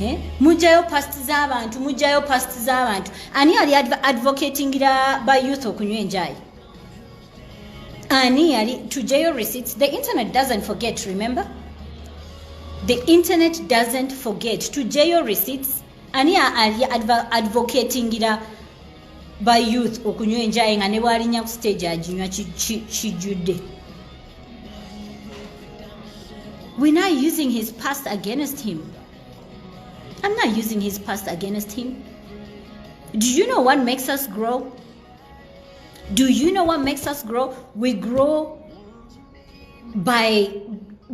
Eh? Mujjayo past z'abantu, mujjayo past z'abantu. Ani yali advocatingira ba youth okunywa enjayi? Ani yali? Tujjayo receipts. The internet doesn't forget, remember? The internet doesn't forget. Tujjayo receipts. Ani ali advocatingira ba youth okunywa enjayi nga ne bwalinya ku stage aginywa kijjudde? We're not using his past against him. I'm not using his past against him. Do you know what makes us grow? Do you know what makes us grow? We grow by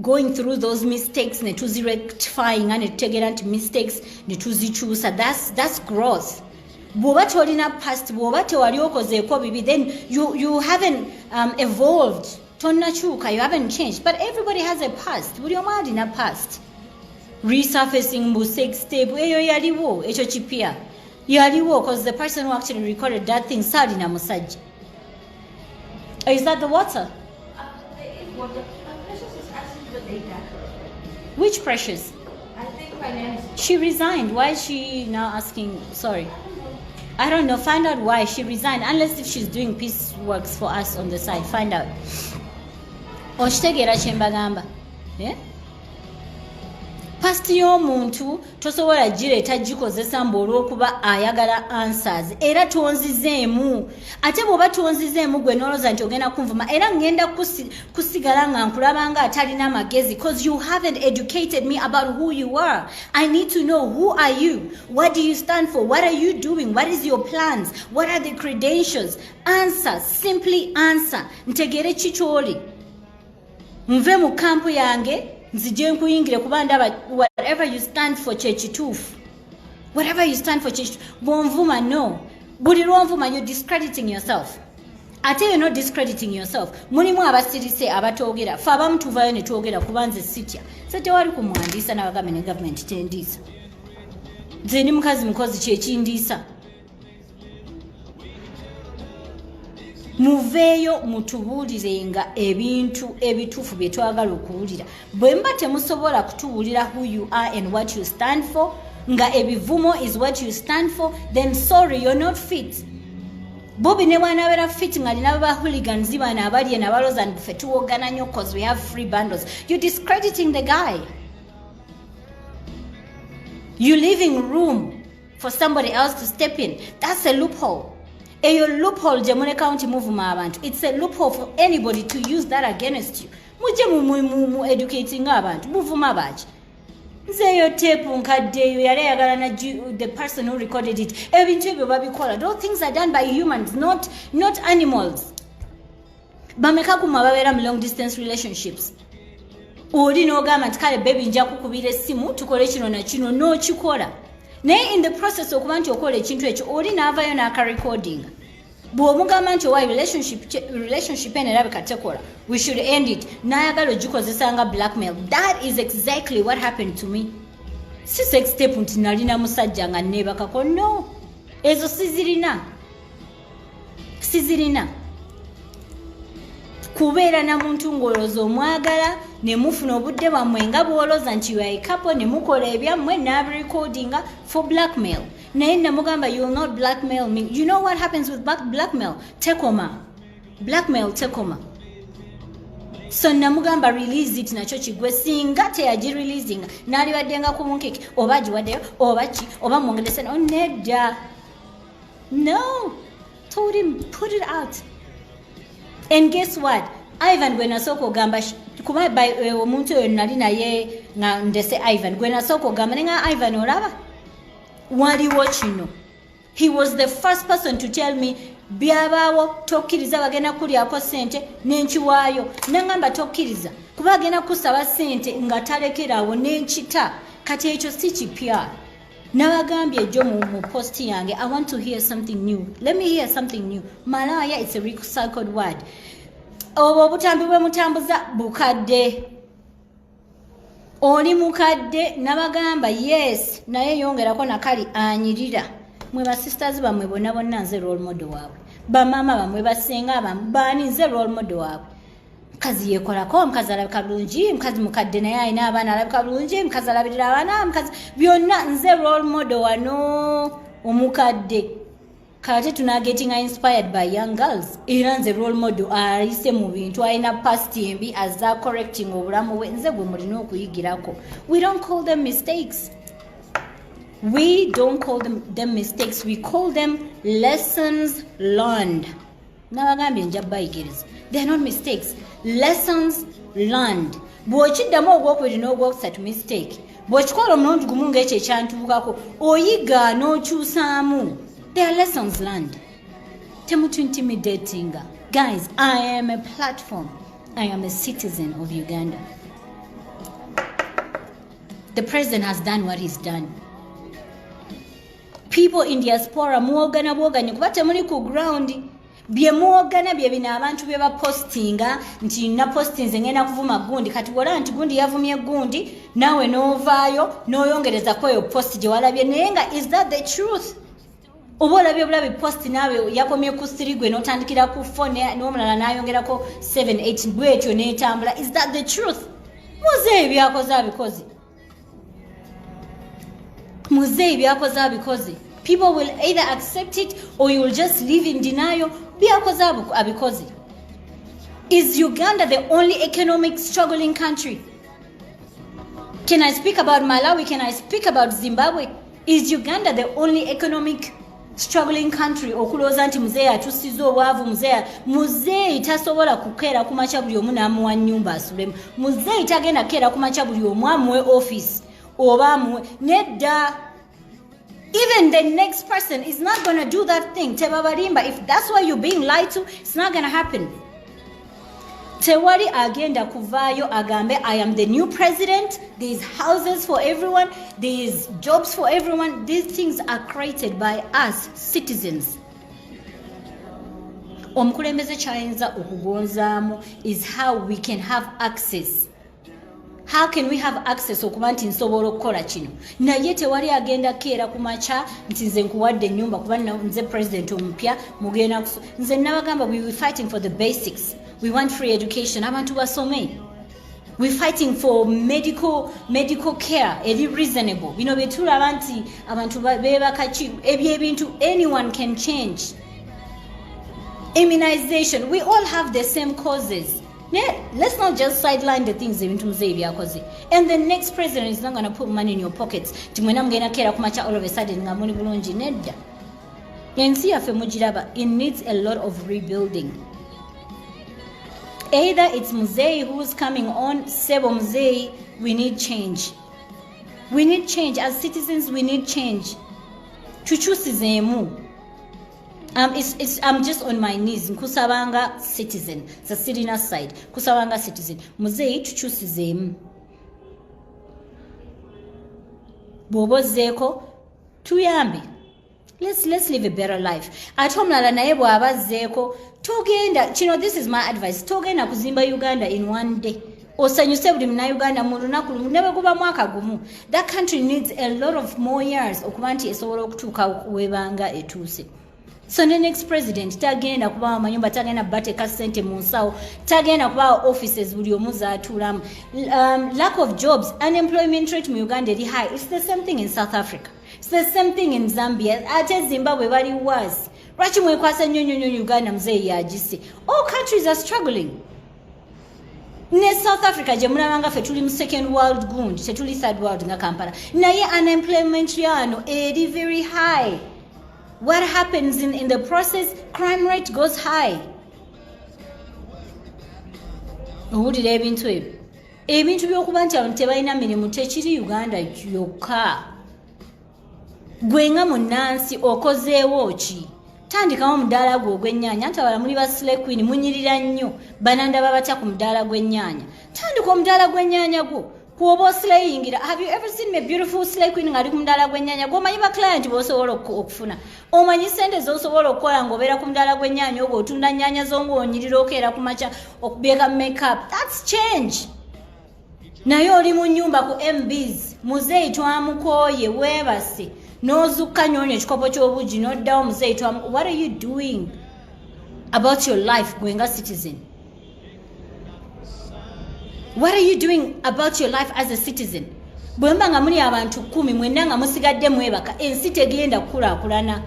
going through those mistakes ne tuzirectifying ne tutegeera nti mistakes ne tuzikyusa. That's growth. Bw'oba tolina past, bw'oba tewali okozeeko bibi, then you haven't evolved. Tonnakyuka, you haven't changed. But everybody has a past. Buli omu alina past. Resurfacing mbu sex tape eyo yaliwo, ekyo kipya. Yaliwo because the person who actually recorded that thing saalina musajja. Is that the water? There is water. Precious is asking for data. Which Precious? I think finance. She resigned. Why is she now asking? Sorry. I don't know. Find out why she resigned. Unless if she's doing peace works for us on the side. Find out. Okitegeera kye mbagamba? Eh? Past y'omuntu tosobola gireeta gikozesa mbu olw'okuba ayagala answers. Era tonzizeemu. Ate bw'oba tonzizeemu, gwe nolooza nti ogenda kunvuma, era ngenda kusigala nga nkulaba nga atalina magezi, 'cause you haven't educated me about who you are. I need to know, who are you? What do you stand for? What are you doing? What is your plans? What are the credentials? Answer, simply answer, ntegere ki kyoli, nve mu camp yange nzije nkuyingire, kuba ndaba whatever you stand for kyekituufu. Whatever you stand for kyekituufu. Bwonvuma, no, buli lwonvuma you're discrediting yourself. Ate you're not discrediting yourself. Mulimu abasirise abatoogera. Fe abamu tuvayo ne twogera, kuba nze sitya se tewali kumwandiisa n'abagambe ne gavumenti tendiisa. Nze ndi mukazi mukozi, kyekindiisa. Muveeyo mutubuulirenga ebintu ebituufu bye twagala okuwulira. Bwe muba temusobola kutuwulira who you are and what you stand for, nga ebivumo is what you stand for, then sorry, you're not fit. Bobi ne bwanabeera fit nga alina ba hooligans bano abali eno abalooza nti ffe tuwogana nnyo 'cause we have free bundles, you're discrediting the guy. You leaving room for somebody else to step in. That's a loophole. Eyo loophole gye mulekawo nti muvuma abantu, it's a loophole for anybody to use that against you. Mujje mu educating abantu. Muvuma baki? Nze eyo tape nkadde, eyo yali ayagala na the person who recorded it. Ebintu ebyo babikola. Those things are done by humans, not animals. Bameka kumwe ababeera mu long distance relationships? Oli n'ogamba nti kale baby, nja kukubira essimu tukole kino na kino, n'okikola, naye in the process okuba nti okola ekintu ekyo, oli n'avayo n'akarecordinga. Bw'omugamba nti owa relationship eno erabika tekola, we should end it, n'ayagala ogikozesa nga blackmail. That is exactly what happened to me. Si sex tape nti nalina musajja nga neebakako, no, ezo sizirina, sizirina. Kubeera na muntu ng'olowooza omwagala, ne mufuna obudde bwammwe nga bw'olowooza nti you are a couple, ne mukola ebyammwe, n'abirecordinga for blackmail. Naye namugamba, "You will not blackmail me." You know what happens with blackmail? Tekoma. Blackmail tekoma. So namugamba, "Release it." Nakyo kigwe. Singa teyagireleasinga, n'alibaddenga ku bunkeke, oba agiwaddeyo oba ki, oba mwongerese. Oh, nedda. No, told him, "Put it out." And guess what? Ivan gwe nasooka ogamba, kuba omuntu oyo nali naye nga ndese Ivan gwe nasooka ogamba, nenga Ivan, olaba waliwo kino. He was the first person to tell me, byabaawo, tokkiriza, bagenda kulyako sente. Nenkiwaayo, nangamba, "Tokkiriza, kuba agenda kusaba sente nga talekerawo." Nenkita. Kati ekyo si kipya. Nabagambye ejjo mu post yange, I want to hear something new. Let me hear something new. Malaya, it's a recycled word. Obwo obutambi bwe mutambuza bukadde, oli mukadde. Nabagamba yes, naye yongerako nakali anyirira. Mwe basisters bammwe bonna bonna nze role model waabwe. Bamaama bammwe, basenga bammwe, baani, nze role model waabwe. Mukazi yeekolako, omukazi alabika bulungi, mukazi mukadde naye alina abaana alabika bulungi, mukazi alabirira abaana, mukazi byonna. Nze role model wano omukadde. Kate tunagetinga inspired by young girls? Era nze role model ayise mu bintu, alina past embi, aza correcting obulamu bwe. Nze gwe mulina okuyigirako. We don't call them mistakes. We don't call them mistakes. We call them lessons learned. Nabagambye nja bayigiriza. They are not mistakes, lessons learned. Bw'okiddamu ogwokubiri n'ogwokusatu, mistake. Bw'okikola omulundi gumu ng'ekyo ekyantuukako, oyiga n'okyusaamu. They are lessons learned. Temutuintimidatinga, guys. I am a platform. I am a citizen of Uganda. The president has done what he's done. People in diaspora muwogana bwoganyi kuba temuli ku ground. Bye muwogana bye bino abantu bye bapostinga nti napostinze ngenda kuvuma gundi. Kati bwolaba nti gundi yavumye gundi, naawe n'ovaayo n'oyongereza kweyo post gye walabye. Naye nga is that the truth, oba olabye bulabi post, naawe yakomye ku 3, gwe n'otandikira ku 4, n'omulala n'ayongerako 7 8, bwetyo n'etambula. Is that the truth? Muzeeyi byakoze abikoze. Muzeeyi byakoze abikoze. People will either accept it or you will just live in denial. Byakoze abikoze. Is Uganda the only economic struggling country? Can I speak about Malawi? Can I speak about Zimbabwe? Is Uganda the only economic struggling country? Okulowooza nti muzeeyi atusiza obwavu. Muzeeyi tasobola kukeera ku makya buli omu n'amuwa nnyumba asulemu. Muzeeyi tagenda kukeera ku makya buli omu amuwe office oba amuwe. Nedda. Even the next person is not gonna do that thing. Tebabalimba. If that's why you're being lied to, it's not gonna happen. Tewali agenda kuvaayo agambe, "I am the new president. There is houses for everyone, there is jobs for everyone." These things are created by us citizens. Omukulembeze kyayinza okugonzaamu is how we can have access. How can we have access okuba nti nsobola okukola kino? Naye tewali agenda keera ku makya nti nze nkuwadde ennyumba kuba nze president omupya. Mugenda nze nabagamba, we were fighting for the basics. We want free education, abantu basome. We're fighting for medical care eri reasonable. Bino byetulaba nti abantu beebaka ki, ebyo ebintu anyone can change. Immunization, we all have the same causes. Yeah, let's not just sideline the things. Ebintu muzeeyi byakoze, and the next president is not going to put money in your pockets ti mwena mugenda keera ku makya all of a sudden nga muli bulungi. Nedda. Ensi yaffe mugiraba, it needs a lot of rebuilding. Either it's muzeeyi who's coming on. Sebo muzeeyi, we need change. We need change as citizens. We need change. Tukyusizeemu. I'm just on my knees nkusabanga citizen, sirina side, kusabanga citizen. Muzeeyi, tukyusizeemu. Bw'oba ozzeeko, tuyambe. Let's live a better life. Ate omulala naye bw'aba azzeeko, togenda kino, this is my advice, togenda kuzimba Uganda in one day osanyuse buli munauganda mu lunaku lumu, ne bwe guba mwaka gumu. That country needs a lot of more years okuba nti esobola okutuuka webanga etuuse. So ne next president tagenda kubawa amayumba, tagenda bateeka ssente mu nsawo, tagenda kubawa offices buli omu zaatuulamu. Lack of jobs, unemployment rate mu Uganda eri high. It's the same thing in South Africa, it's the same thing in Zambia. Ate Zimbabwe bali worse. Lwaki mwekwasa nnyo nnyo nnyo Uganda muzeeyi yagise? All countries are struggling. Ne South Africa gye mulaba ffe tuli mu second world gundi, tetuli third world nga Kampala, naye unemployment yano eri very high. What happens in the process? Crime rate goes high. Owulira ebintu ebyo, ebintu by'okuba nti abantu tebalina mirimu tekiri Uganda yokka. Gwe nga munnansi okozeewo ki? Tandikawo omudaala gwe ogw'ennyaanya. Nti abala muli ba slay queen, munyirira nnyo, banandaba batya ku mudaala gw'ennyaanya? Tandika omudaala gw'ennyaanya gwo kwoba oslayingira. Have you ever seen a beautiful slay queen ng'ali ku mudaala gw'ennyaanya? Gwomanyi ba client b'osobola okufuna, omanyi sente z'osobola okukola ng'obeera ku mudaala gw'ennyaanya ogwo, otunda nnyaanya zo ng'onyirira, okeera ku makya okubyeka makeup. That's change. Naye oli mu nnyumba ku mbs, muzeeyi twamukooye, weebase n'ozukka nyoonya ekikopo ky'obugi n'oddawo. Muzeeyi twamu, what are you doing about your life gwe nga citizen? What are you doing about your life as a citizen? Bwe muba nga muli abantu 10 mwenna nga musigadde mwebaka, ensi tegenda kukulaakulana.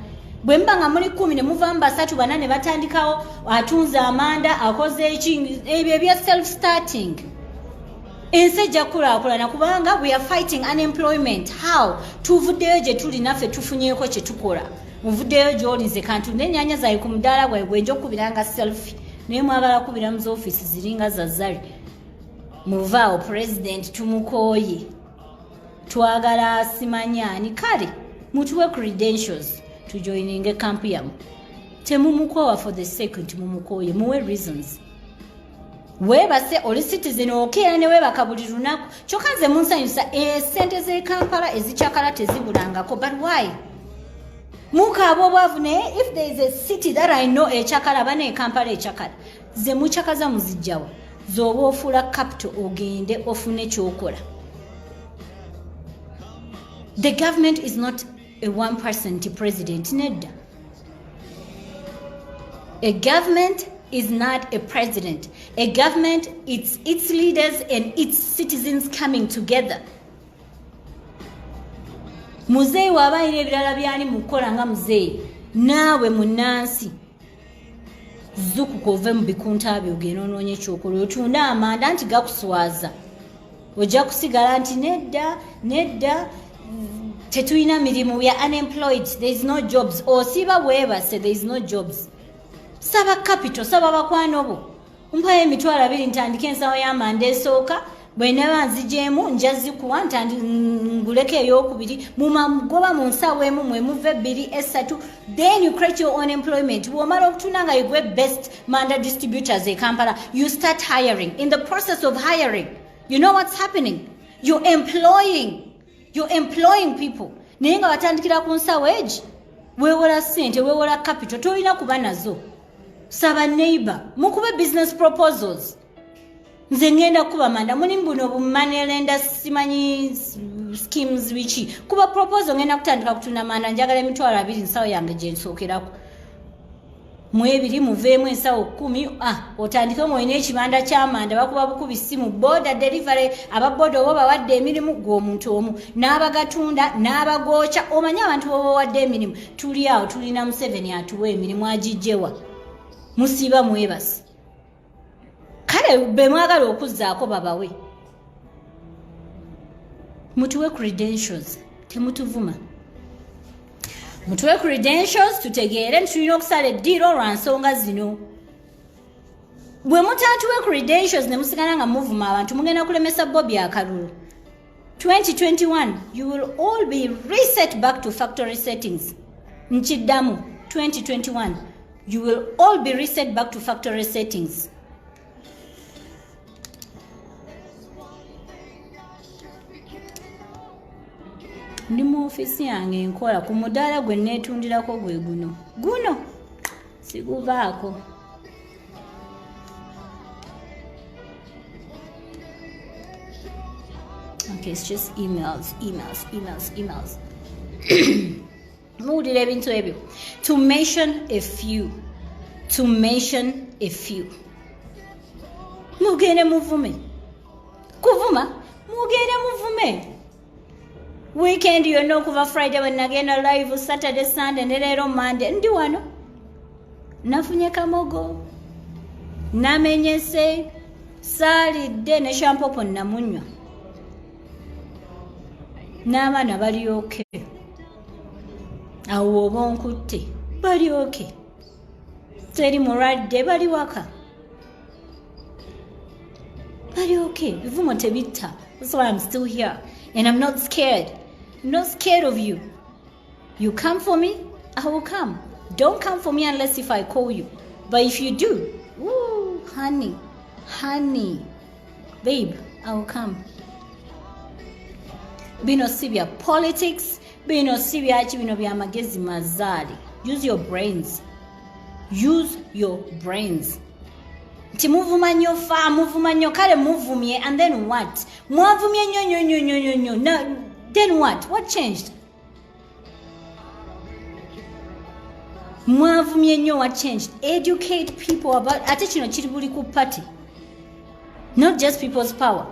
Bwe muba nga muli 10 ne muvaamu 3 4 ne batandikawo atunze amanda, akoze eki, ebyo ebya self starting, ensi ejja kukulaakulana kubanga we are fighting unemployment. How? Tuvuddeyo gye tuli naffe tufunyeeko kye tukola. Muvuddeyo gy'oli, nze kantunde ennyaanya zange ku mudaala gwange gwe nja okukubiranga selfie, naye mwagala kubira mu zoofiisi ziringa za Zari. Muvaawo, president tumukooye, twagala simanyi ani. Kale mutuwe credentials tujoininge camp yammwe. Temumukoowa for the sake nti mumukooye, muwe reasons. Weebase, oli citizen, okeera ne weebaka buli lunaku. Kyokka nze munsanyusa, esente z'e Kampala ezikyakala tezibulangako. But why mukaaba obwavu? Naye if there is a city that I know ekyakala, bana e Kampala ekyakala. Ze mukyakaza muzijjawa? Z'oba ofuula capital, ogende ofune kyokola. The government is not a one person president, nedda. A government is not a president. A government, it's its leaders and its citizens coming together. Muzeeyi waaba alina ebirala byali mu kukola nga muzeeyi, naawe munnansi zukuka ove mu bikunta byo, ogende onoonye ekyokola, otunde amanda nti gakuswaza. Ojja kusigala nti nedda, nedda, tetulina mirimu, we are unemployed, there is no jobs. Osiiba weebase, there is no jobs. Saba capital, saba bakwano bo, mpayo 20,000 ntandike ensawo y'amanda esooka, bwe naba nzigyemu nja zikuwa, nguleko eyokubiri. Mumagoba mu nsawo emu mwe muva ebbiri, esatu, then you create your own employment. Bw'omala okutunda nga you best manda distributors e Kampala, you start hiring. In the process of hiring, you know what's happening? You're employing people. Naye nga batandikira ku nsawo egi, weewola ssente, weewola capital, tolina kuba nazo. Saba neighbor, mukube business proposals. Nze ŋŋenda kuba manda, mulimu buno bu money lender, simanyi schemes biki. Kuba proposal, ŋŋenda kutandika kutunda manda, njagala 20,000, nsawo yange gye nsookerako. Mu ebiri muveemu ensawo 10. Ah, otandike ng'olina ekibanda ky'amanda, bakuba bukubi simu, boda delivery. Ababoda oba bawadde emirimu gwe omuntu omu, n'abagatunda n'abagooca. Omanyi abantu boba owadde emirimu? Tuli awo tulina Museveni atuwa emirimu, agijjewa? Musiiba mwebase. Kale be mwagala okuzzaako babawe, mutuwe credentials, temutuvuma. Mutuwe credentials tutegeere nti tulina okusala eddiiro lwa nsonga zino. Bwe mutatuwe credentials ne musigala nga muvuma abantu, mugenda kulemesa Bobi akalulu. 2021, you will all be reset back to factory settings. Nkiddamu, 2021, you will all be reset back to factory settings. Ndi mu ofiisi yange nkola ku mudaala gwe neetundirako, gwe guno, guno siguvaako. Okay, it's just emails, emails, emails, emails. Muwulira ebintu ebyo, to mention a few, to mention a few. Mugende muvume, kuvuma, mugende muvume weekend yonna, okuva Friday bwe nagenda live, Saturday, Sunday ne leero Monday. Ndi wano, nafunye kamogo, namenyese, saalidde ne shampopo namunywa, n'abaana balyoke awo oba onkutte, balyoke, teri mulwadde, bali waka, balyoke. Bivumo tebitta. That's why I'm still here and I'm not scared. I'm not scared of you. You come for me, I will come. Don't come for me unless if I call you. But if you do, ooh, honey, honey, babe, I will come. Bino si bya politics, bino si byaki, bino bya magezi mazaali. Use your brains, use your brains. Nti muvuma nnyo, fa muvuma nnyo, kale muvumye, and then what? Mwavumye nnyo nnyo nnyo nnyo nnyo nnyo. No, then what? What changed? Mwavumye nnyo, what changed? Educate people about. Ate kino kiri buli ku party. Not just People's Power,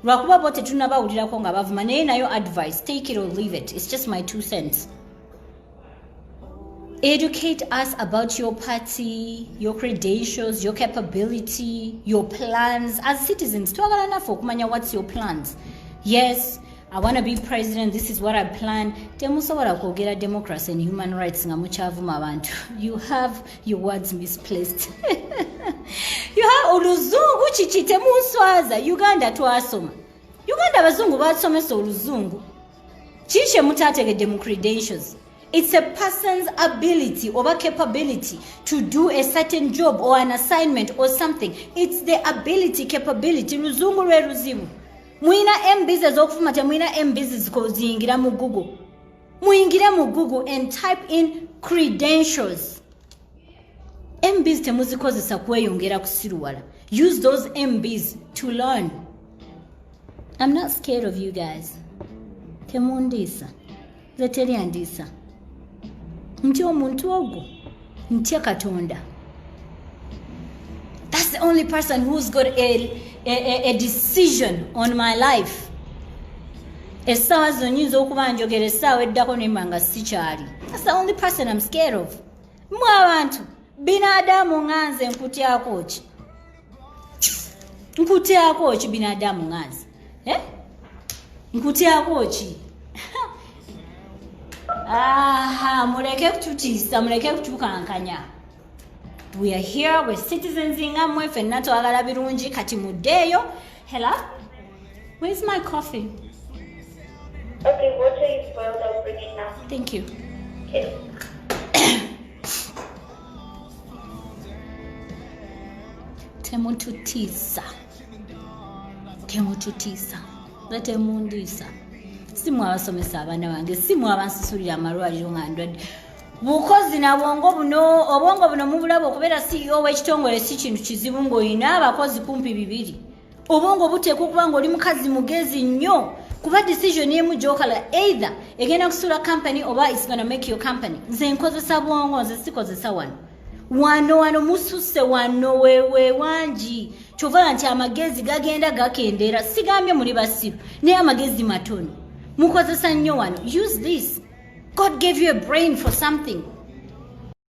lwakuba bo tetunabawulirako nga bavuma, naye nayo advice, take it or leave it, it's just my 2 cents. Educate us about your party, your credentials, your capability, your plans. As citizens, twagala naffe okumanya what's your plans. Yes, I want to be president, this is what I plan. Temusobola kwogera democracy and human rights nga mukyavuma abantu. You have your words misplaced. You have oluzungu kiki? Temunswaza. Uganda twasoma. Uganda abazungu basomesa oluzungu. Kiki kye mutategedde mu credentials? It's a person's ability or capability to do a certain job or an assignment or something. It's the ability, capability. Luzungu lwe luzibu. Mwina MBs ez'okufuma, temwina MBs ziyingira mu Google. Muyingire mu Google and type in credentials. MBs temuzikozesa kweyongera kusiruwala. Use those MBs to learn. I'm not scared of you guys. Temundiisa. Nze teri andiisa. Ntya omuntu ogwo, ntya Katonda. That's the only person who's got a decision on my life. Essaawa zino nyinza okuba njogera, essaawa eddako nemba nga sikyali. That's the only person I'm scared of. Mwe abantu binadamu nga nze, nkutyako ki? Nkutyako ki, binadamu nga nze, eh? Nkutyako ki? Aha, muleke kututiisa, muleke kutukankanya. We are here, we're citizens nga mmwe, ffenna twagala birungi. Kati muddeeyo. Hello, where's my coffee? Okay, water is boiled. I'll bring it now. Thank you. Okay. Temututiisa, temututiisa nga temundiisa. Si mwe abasomesa abaana bange, si mwe abansusulira amalwaliro nga ndwadde. Bukozi na bwongo buno, obwongo buno mubulaba. Okubeera CEO w'ekitongole si kintu kizibu ng'olina abakozi kumpi 200. Obwongo buteekwa okuba ng'oli mukazi mugezi nnyo, kuba decision emu gy'okola either egenda kusuula company oba it's gonna make your company. Nze nkozesa bwongo, nze sikozesa wano wano wano mususse wano wewe wangi. Kyova nti amagezi gagenda gakendeera. Sigambye muli basiru, naye amagezi matono, mukozesa nnyo wano. Use this. God gave you a brain for something.